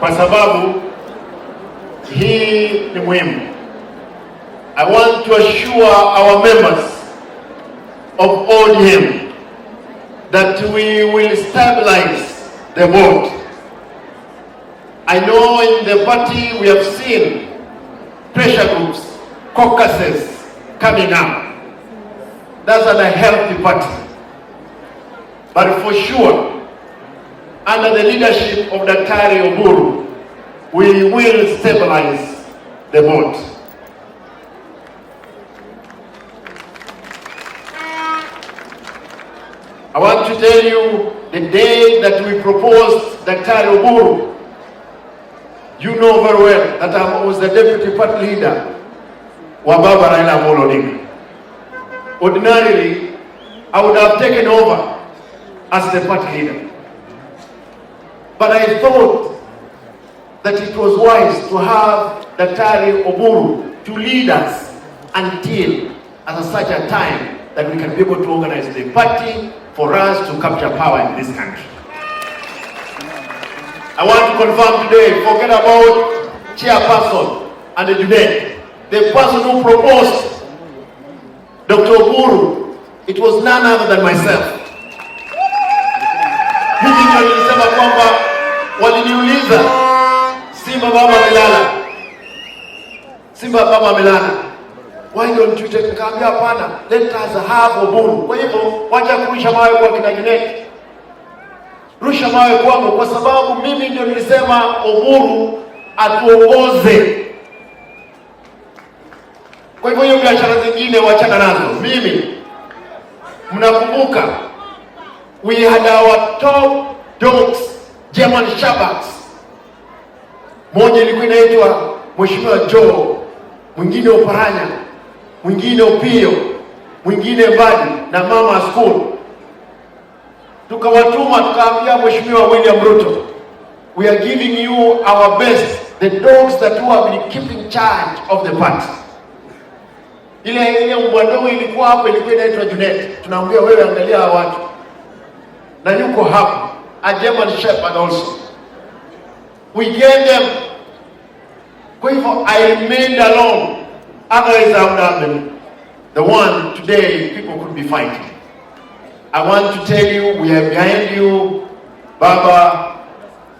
kwa sababu hii ni muhimu. I want to assure our members of ODM that we will stabilize the board. I know in the party we have seen pressure groups, caucuses coming up. That's an unhealthy party. But for sure, under the leadership of Daktari Oburu, we will stabilize the board. I want to tell you, the day that we proposed Daktari Oburu, you know very well that I was the deputy party leader wa Baba Raila Amolo Odinga. Ordinarily, I would have taken over as the party leader. But I thought that it was wise to have Daktari Oburu to lead us until at such a time that we can be able to organize the party for us to capture power in this country. I want to confirm today, forget about chairperson and the Junet. The person who proposed Dr. Oburu, it was none other than myself. Mimi ndio nilisema kwamba, waliniuliza, "Simba baba amelala, Simba baba amelala, why don't you take?" Nikaambia, "Hapana, let us have Oburu." Kwa hivyo wacha kurusha mawe kwa kina Junet, rusha mawe kwangu, kwa sababu mimi ndio nilisema Oburu atuongoze. Kwa hivyo hiyo biashara zingine wachana nazo. Mimi, mnakumbuka we had our top dogs, German Shepherds. Moja ilikuwa inaitwa Mheshimiwa Joe, mwingine Oparanya, mwingine Opio, mwingine Mbadi na Mama School. Tukawatuma, tukaambia Mheshimiwa William Ruto, "We are giving you our best, the dogs that who have been keeping charge of the party." Ile mbwa ndogo ilikuwa hapo, ilikuwa inaitwa Junet. Tunaambia, "Wewe angalia hawa watu," na yuko hapo, a German Shepherd also. We gave them. Kwa hivyo I remained alone. Otherwise I would have been the one today people could be fighting. I want to tell you, we are behind you, Baba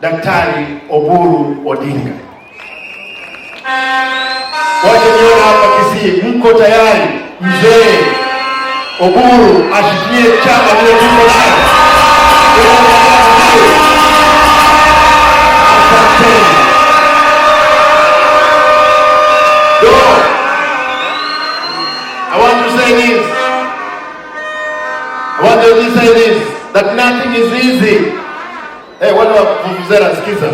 Daktari Oburu Odinga. Wacha nione hapa Kisii, mko tayari mzee Oburu ashikilie chama vile tuko nayo? Asanteni. Though, I want to say this. I want to say this, that nothing is easy. Hey, wale wa vuvuzela, sikiza.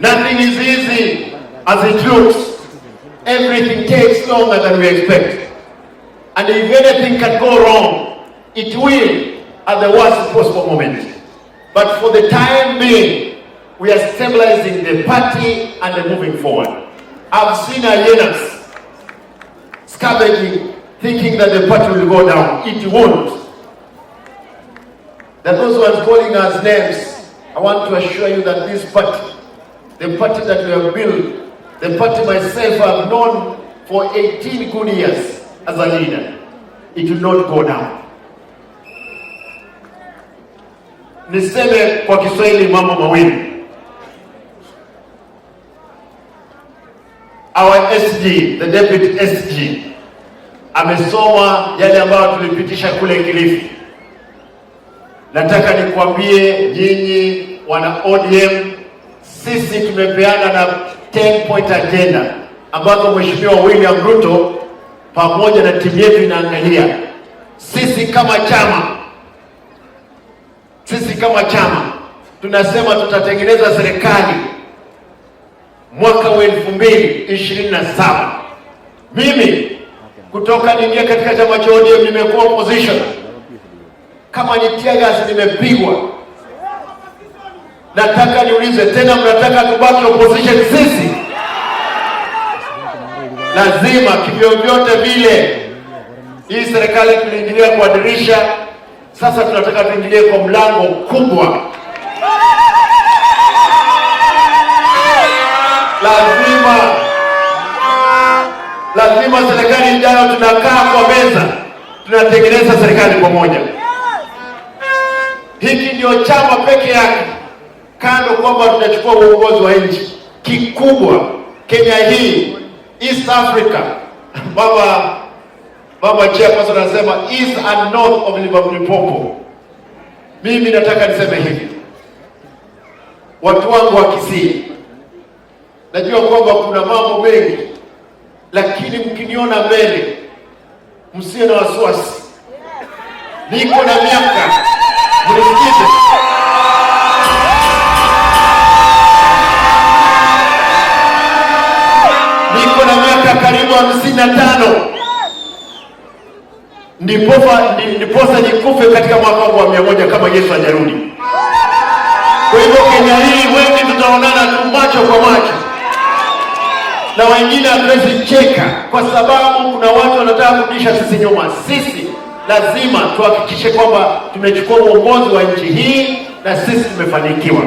Nothing is easy as it looks. Everything takes longer than we expect. And if anything can go wrong, it will at the worst possible moment. But for the time being, we are stabilizing the party and moving forward. I've seen hyenas scavenging, thinking that the party will go down. It won't. That those ones calling us names, I want to assure you that this party, the party that we have built, the party myself have known for 18 good years as a leader, it will not go down. Niseme kwa Kiswahili mambo mawili. Our SG, the deputy SG, amesoma yale ambayo tulipitisha kule Kilifi. Nataka nikwambie nyinyi wana ODM, sisi tumepeana na 10 point agenda ambazo Mheshimiwa William Ruto pamoja na timu yetu inaangalia. Sisi kama chama tunasema tutatengeneza serikali mwaka wa 2027. Mimi kutoka niingia katika chama cha ODM nimekuwa opposition, kama ni tear gas nimepigwa. Nataka niulize tena, mnataka tubaki opposition sisi? Lazima kivyovyote vile, hii serikali tuliingilia kwa dirisha, sasa tunataka tuingilie kwa mlango kubwa. Lazima lazima serikali ijayo tunakaa kwa meza, tunatengeneza serikali pamoja. Hiki ndio chama peke yake, kando kwamba tutachukua uongozi wa nchi kikubwa Kenya hii, East Africa. Baba chairperson anasema east and north of River Limpopo. Mimi nataka niseme hivi, watu wangu wa Kisii, najua kwamba kuna mambo mengi, lakini mkiniona mbele msiwe na wasiwasi. Niko na miaka, mnisikize. Niko na miaka karibu 55, ndiposa nikufe katika mwaka wangu wa 100 kama Yesu hajarudi. Kwa hivyo Kenya hii wengi tutaonana tu macho kwa macho, na wengine hatuwezi cheka kwa sababu kuna watu wanataka kurudisha sisi nyuma. Sisi lazima tuhakikishe kwamba tumechukua uongozi wa nchi hii na sisi tumefanikiwa.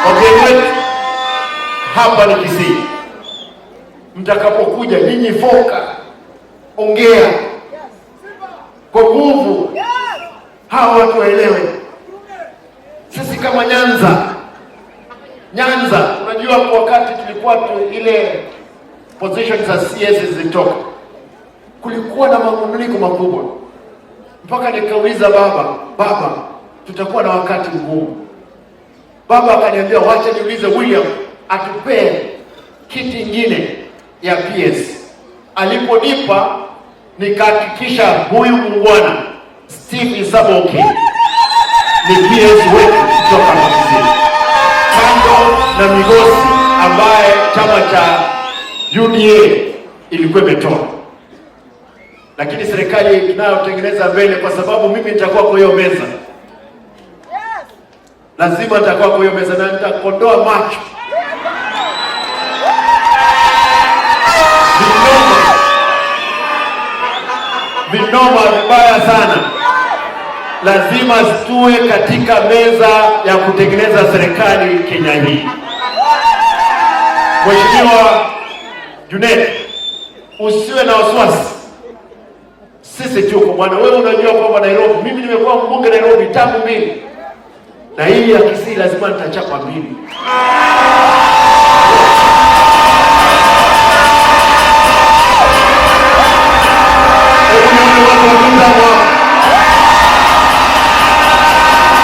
Wageni wetu hapa ni Kisii, mtakapokuja nyinyi foka, ongea kwa nguvu, hawa watu waelewe. Sisi kama Nyanza, Nyanza, unajua kwa wakati tulikuwa tu ile position za CS zilitoka, kulikuwa na manung'uniko makubwa, mpaka nikauliza baba, baba, tutakuwa na wakati mgumu. Baba akaniambia wacha niulize William atupee kiti ingine ya PS. Aliponipa nikahakikisha huyu muungwana Steve Isaboke ni PS wetu kutoka Kisii, kando na Migosi ambaye chama cha UDA ilikuwa imetoa, lakini serikali tunayotengeneza mbele, kwa sababu mimi nitakuwa kwa hiyo meza, lazima nitakuwa kwa hiyo meza na nitakodoa macho vinoma vinoma vibaya sana. Lazima tuwe katika meza ya kutengeneza serikali Kenya hii. Mheshimiwa Junet, usiwe na wasiwasi, sisi tuko bwana. Wewe unajua kwamba Nairobi, mimi nimekuwa mbunge Nairobi tangu mbili, na hii ya Kisii lazima nitachapa mbili.